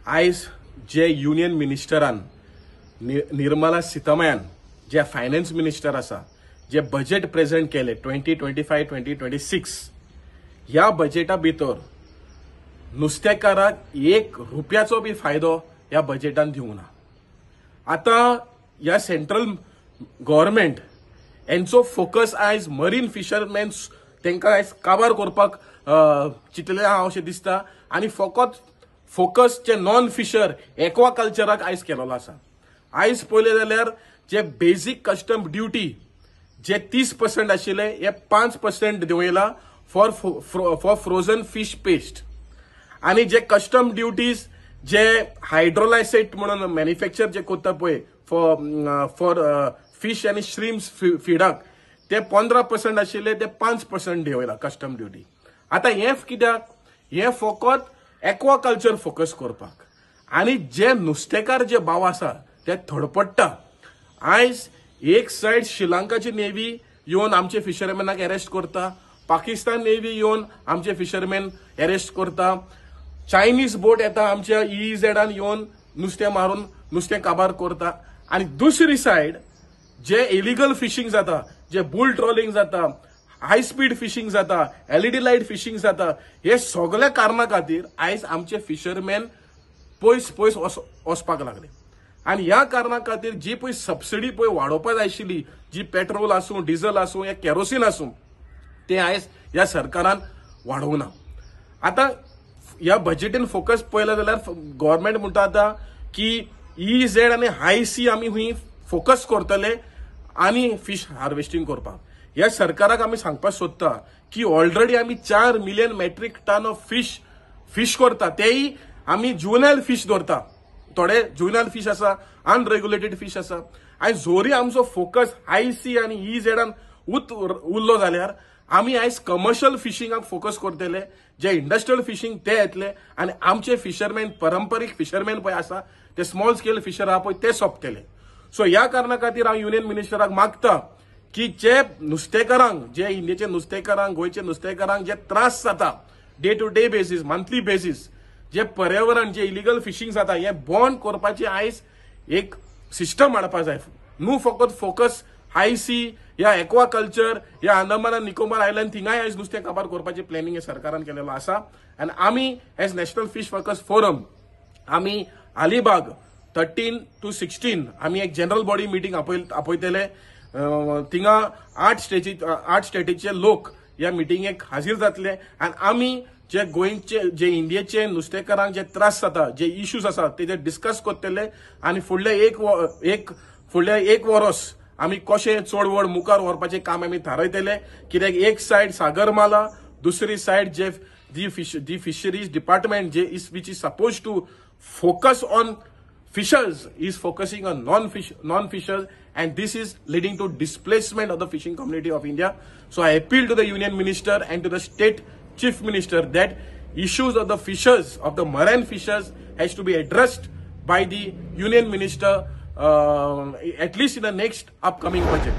आयज जे युनियन मिनिस्टरान निर्मला सीतारामन जे finance minister आसा जे budget present केले 2025 2026 ह्या बजेटा भितर नुस्तेकाराक एक रुपयाचो बी फायदो ह्या बजेटान दिवंक ना. आतां ह्या सेंट्रल गव्हर्मेंट हेंचो फोकस आयज मरीन फिशरमॅन तांकां आयज काबार करपाक चिंतलें आहा अशें दिसता आनी फकत फोकस जे नॉन फिशर एक्वाकल्चराक आयज केलेलो आसा. आयज पळयलें जाल्यार जे बेजीक कस्टम ड्युटी जे 30% आशिल्ले हे 5% देंवयला फॉर फ्रोझन फीश पेस्ट आनी जे कस्टम ड्युटीज जे हायड्रोलायसेट म्हणून मॅन्युफॅक्चर जे करता पळय फॉर फीश आनी श्रिम्स फिडाक ते 15% आशिल्ले ते 5% देंवयला कस्टम ड्युटी. आतां हें कित्याक हें फकत एक्वाकल्चर फोकस करपाक आनी जे नुस्तेकार जे भाव आसा ते थडपडटा. आयज एक सायड श्रीलंकाची नेवी येवन आमचे फिशरमॅनाक अरेस्ट करता, पाकिस्तान नेवी येवन आमचे फिशरमॅन अरेस्ट करता, चायनीज बोट येता आमच्या ईझेडान येवन नुस्तें मारून नुस्तें काबार करता आनी दुसरी सायड जे इलिगल फिशींग जाता, जे बुल ट्रॉलिंग जाता, हाय स्पीड फिशींग जाता, एलईडी लायट फिशींग जाता, हे सगळ्या कारणा खातीर आयज आमचे फिशरमॅन पयस पयस वचपाक लागले. आनी ह्या कारणा खातीर जी पळय सबसिडी पळय वाडोवपा जाय आशिल्ली, जी पेट्रोल आसूं, डिझल आसूं या केरोसीन आसूं, ते आयज ह्या सरकारान वाडोवंक ना. आतां ह्या बजेटीन फोकस पळयलें जाल्यार गव्हर्मेंट म्हणटा आतां की ईझेड आनी हाय सी आमी हुंय फोकस करतले आनी फीश हार्वेस्टींग करपाक. ह्या सरकाराक आमी सांगपाक सोदता की ऑलरेडी आमी 4 million metric ton of fish करता, तेय आमी जुवेनायल फीश दवरता, थोडे जुवेनायल फीश आसा, अनरेग्युलेटेड फीश आसा. आनी जोरी आमचो फोकस हाय सी आनी ईझेडान उरलो जाल्यार आमी आयज कमर्शियल फिशिंगाक फोकस करतले, जे इंडस्ट्रियल फिशींग ते येतले आनी आमचे फिशरमॅन परंपरीक फिशरमॅन पळय आसा ते स्मॉल स्केल फिशर आहा पळय ते सोंपतले. सो ह्या कारणा खातीर हांव युनियन मिनिस्टराक मागता की जे नुस्तेकारांक, जे इंडियेचे नुस्तेकारांक, गोंयचे नुस्तेकारांक जे त्रास जाता day to day basis, monthly basis, जे पर्यावरण जे इलिगल फिशींग जाता हे बंद करपाची आयज एक सिस्टम हाडपा जाय. न्हू फकत फोकस हाय सी या एक्वाकल्चर या अंदमान आनी निकोबार आयलंड थिंगाय आयज नुस्तें काबार करपाचें प्लॅनिंग हे सरकारान केलेलो आसा. आनी आमी as national fish workers forum आमी अलिबाग 13 to 16 आमी एक जनरल बॉडी मिटींग आपयतले. थिंगा 8 स्टेटीचे लोक ह्या मिटिंगेक हाजीर जातले आनी आमी जे गोंयचे जे इंडियेचे नुस्तेकारांक जे त्रास जाता, जे इश्यूज आसा तेजे डिस्कस करतले आनी फुडले एक वरस आमी कशें चळवळ मुखार व्हरपाचें काम आमी थारायतले. कित्याक एक सायड सागरमाला, दुसरी side J the fisheries department J is which is suppose to focus on fishers is focusing on non-fishers, and this is leading to displacement of the fishing community of India. So I appeal to the union minister and to the state chief minister that issues of the fishers, of the marine fishers, has to be addressed by the union minister at least in the next upcoming budget.